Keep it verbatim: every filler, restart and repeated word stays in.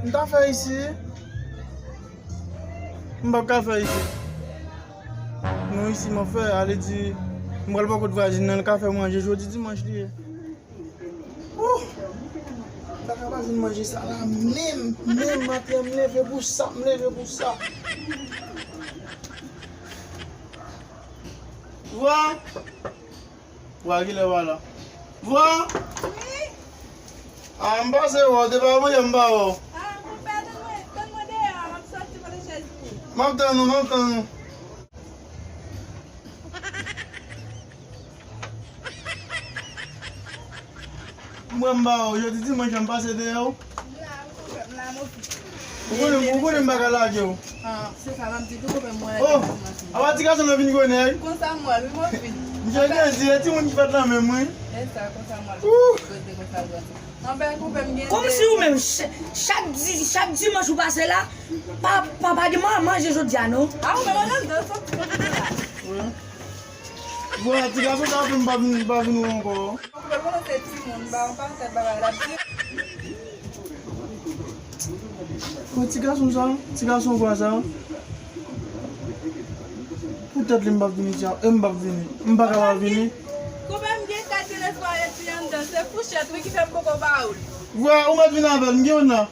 M ta fè isi. M p ap ka fè isi. Non, isi m ap fè, ale di, m pral bò kot vwazin nan, l ka fè manje jodi dimanch li ye. Oh! M pa ka pa jwenn manje sa la, menm, menm maten an, m leve pou sa, m leve pou sa. Vwa! Vwa, kilè w pa la? Vwa! Wi! A, m pase wè w, te pa manje, m pa wè w. A, konpè, tann mwen, tann mwen deyò a, m ap sòti pote chèz pou ou. M ap tann ou, m ap tann ou. M wè m ba w, jodi dimanch an m pase deyò w. M la, m la, mon fi. Ou konnen, ou konnen m pa ka lage w. Ah, se sa, m ap di tou, konpè, mwen. Oh, apa ti gason nan vin gwo nèg. Konsa m wè l, wi, mon fi. Misye gen di, e timoun ki fèt la menm, wi. E sa, konsa m wè l. Ouh. Kote konsa l wè. Anben, konpè, m gen de. Kòmsi ou menm, ch-, chak di-, chak dimanch ou pase la, pa, pa, pa gen man-, manje jodi a, non? A, ou menm, ann anndan, sòti konsa la. Wi. Bon, ti gason sa fè m pa vin, pa vin wè w ankò. Ou konnen se timoun, ba, ou pa fè bagay la. Bon, ti gason sa, ti gason vwa sa. Poutèt li m p ap vini, ti a, e m p ap vini. M pa ka pa vini. Konbyen m gen kat telefòn epi anndan, se fouchèt wi ki fè m poko ba ou l. Vwa, ou mèt vin avè l, m gen youn nan.